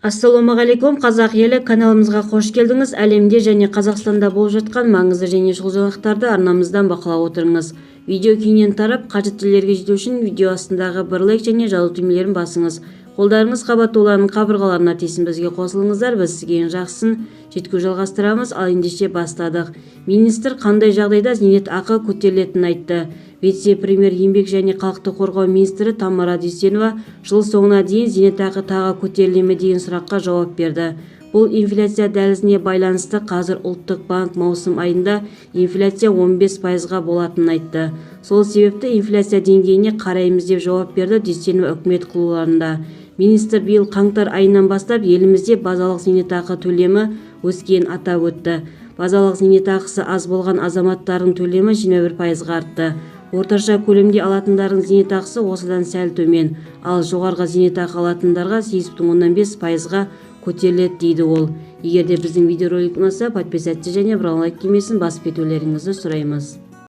Ассалаумағалейкум, қазақ елі! Каналымызға қош келдіңіз! Әлемде және Қазақстанда болып жатқан маңызды және шұғыл жаңалықтарды арнамыздан бақылап отырыңыз. Видео кеңінен тарап, қажеттілерге жету үшін видео астындағы бір лайк және жазылу түймелерін басыңыз. Қолдарыңыз қабат олардың қабырғаларына тисін. Бізге қосылыңыздар, біз сізге ең жақсысын жеткізу жалғастырамыз. Ал ендеше, бастадық. Министр қандай жағдайда зейнетақы көтерілетінін айтты. Вице-премьер, еңбек және халықты қорғау министрі Тамара Дүйсенова жыл соңына дейін зейнетақы тағы көтеріле ме деген сұраққа жауап берді. Бұл инфляция дәлізіне байланысты. Қазір Ұлттық банк маусым айында инфляция 15 пайызға болатынын айтты. Сол себепті инфляция деңгейіне қараймыз, деп жауап берді Дүйсенова үкімет кулуарында. Министр биыл қаңтар айынан бастап елімізде базалық зейнетақы төлемі өскенін атап өтті. Базалық зейнетақысы аз болған азаматтардың төлемі 21 пайызға артты. Орташа көлемде алатындардың зейнетақысы осыдан сәл төмен, ал жоғарғы зейнетақы алатындарға 8,5 пайызға көтеріледі, дейді ол. Егер де біздің видеоролик ұнаса, подписаться және бір лайк түймесін басып кетулеріңізді сұраймыз.